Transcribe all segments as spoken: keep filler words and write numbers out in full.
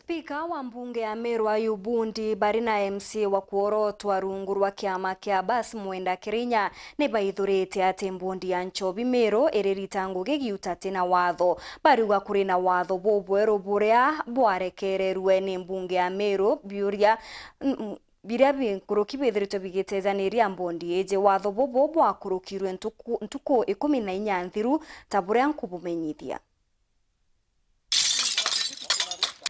Spika wa mbunge ya Meru Ayub Bundi bari na M C A wa kworotwa rungu rwa kiama kia Bas Mwenda Kirinya ni baithurite ati mbondi ya nchobi Meru iririta ngugi giuta ti na watho. Bariuga kuri na watho bubweru buria bwarekererue ni mbunge ya Meru biuria, mm, biria bi nkuruki bithiritwe bigitejaniria mbondi iji. Watho bubu bwakurukirwe ntuku, ntuku ikumi na inya nthiru ta buria nkubumenyithia.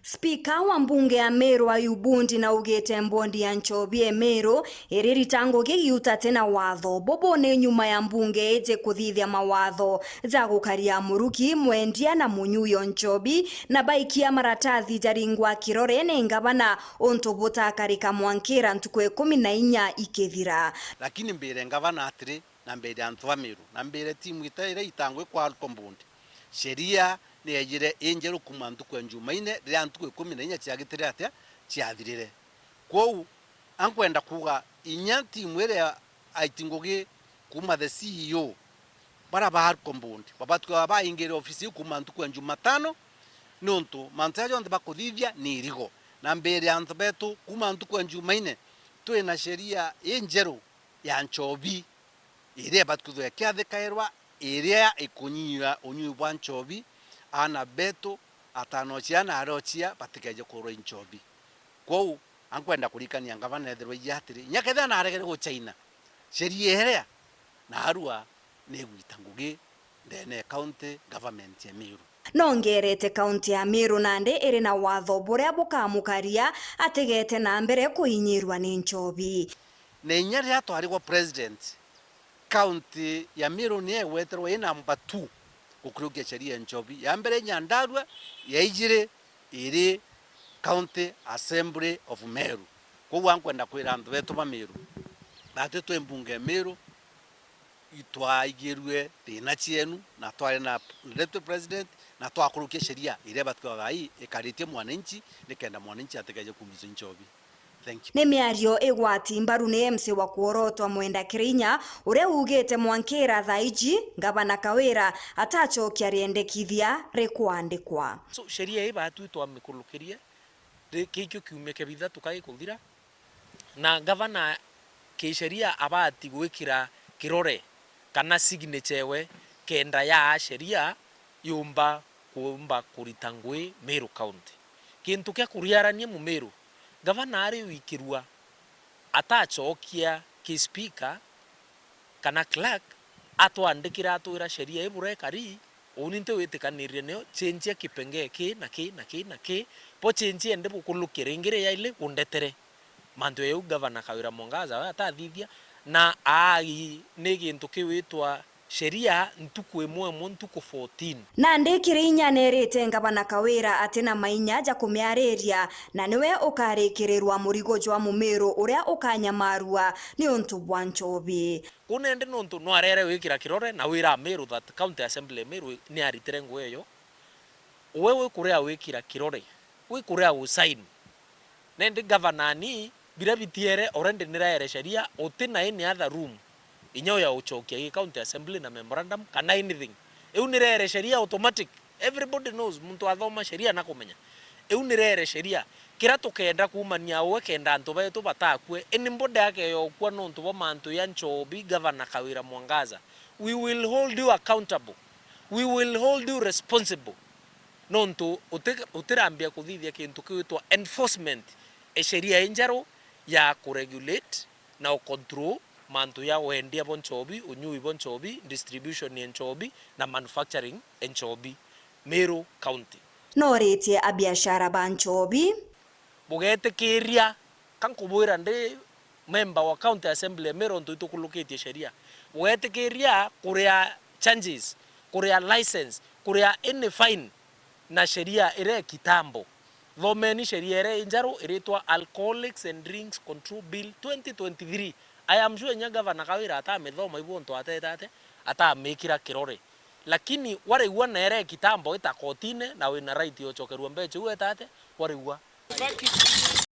Spika wa mbunge ya Meru Ayub Bundi naugite mbondi ya nchobi e Meru iririta ngugi giuta ti na watho. Bubu ni nyuma ya mbunge iji kuthithia mawatho ja gukaria muruki, mwendia na munyui o nchobi, na baikia maratathi jaringwa kirore ni ngavana untu butakarika mwankira ntuku ikumi na inya ikithira. Lakini mbire ngavana atiri, na mbire antu ba Meru, na mbire timu ita iria itangwi kwa Alcon Board, sheria ni yaijire injeru kuuma ntuku ya Njumaine, riria ntuku ikumi na inya ciagitire atia? Ciathirire. Kwou, ankwenda kuuga, inya timu iria aiti ngugi kuuma the C E O, baria ba Alcon Board, babatwi baingire ofisi iu kuuma ntuku ya Njumatano, niuntu mantu jaria jonthe bakuthithia ni irigo. Na mbire antu betu, kuuma ntuku ya Njumaine, twina sheria injeru ya nchobi, iria ibatwi kwithirwa ikiathikairwa, iria ikunyia unyui bwa nchobi, aana betu, atanochia na arochia batikeje kurwa i nchobi. Kwou, ankwenda kurikania ngavana ethirwa aiji atiri, inya kethira naregere guchaina sheria iria, naarua ni igwita ngugi ndene ya county government ya Meru. Nongerete kaunti ya Meru nandi iri na watho buria bukamukaria atigete na mbere kuinyirwa ni nchobi. Na inya riria twarigwa president, kaunti ya Meru niyo igweterwe i namba two gukurukia sheria ya nchobi. Ya mbere i Nyandarua, ya ijiri iri County Assembly of Meru. Kwou ankwenda kwira antu betu ba Meru, batwi twi mbunge ya Meru, itwaigirue thina cienu, na twari na deputy president, na twakurukia sheria iria ibatwi thaai ikaritie mwananchi, nikenda mwananchi atikeje kuumithua nchobi. Thank you. Ni miario igwati mbaru ni M C A wa kworotwa Mwenda Kirinya, uria uugite mwankira thaa iji, Ngavana Kawira atachokia riendekithia rikwandikwa. So, sheria ii batwi twamikurukirie, ri-, kikio kiumia kia bithatu kai kuthira, na ngavana kisheria abati gwikira kirore kana signature ewe kenda ya sheria yumba kuumba kurita ngui Meru County. Kintu kia kuriarania Mumiru, ngavana ari wikirua atachokia ki speaker kana clerk atwandikira atwira sheria ii buria ikari, uuni ntiwitikanirie nio, chenjia kipengee kii na kii na kii na kii, bo chenjia indi bukulukie ringi ria yaili undetere. Mantu jau Gavana Kawira Mwangaza we atathithia, na aagi ni gintu kiwitwa sheria ntuku imwe imwe, ntuku fourteen. Nandi Kirinya neerite Ngavana Kawira ati na mainya ja kumiariria, na niwe ukarikirirwa murigo jwa Mumiru uria ukanyamarua niuntu bwa nchobi. Kuu nendi nontu nwarere wikira kirore na wira Meru that County Assembly ya Meru ni aritire ngui eyo, uwe wikuria wikira kirore, wikuria usign. Nendi gavana ni, biria bitiere already niraere sheria, uti na any other room inya ya uchokia gi county assembly na memorandum kana anything. Iu niraere sheria automatic. Everybody knows, muntu athoma sheria na kumenya. Iu niraere sheria. Kiria tukenda kuumania uwe kenda antu betu batakue, anybody akeyokua nontu bwa mantu ya nchobi, Gavana Kawira Mwangaza, we will hold you accountable. We will hold you responsible. Nontu uti-, utirambia kuthithia kintu kiwitwa enforcement e sheria injeru ya kuregulate na ucontrol mantu ya wendia bwa nchobi, unyui bwa nchobi, distribution ya nchobi, na manufacturing e nchobi Meru County. Noritie abiashara ba nchobi. Bugetikiria, ka nkubwira ndi member wa County Assembly ya Meru, ontu itukulukitie sheria, bugetikiria kuria charges, kuria license, kuria any fine na sheria iria ya kitambo. Thomeni sheria iria injeru iritwa Alcoholics and Drinks Control Bill twenty twenty-three. I am sure inya Gavana Kawira atamithoma ibu ontu atete atia, atamikira kirore. Lakini warigua neere kitambo ita kotine na wina right ya uchokerua mbecha iu eta atia, warigua.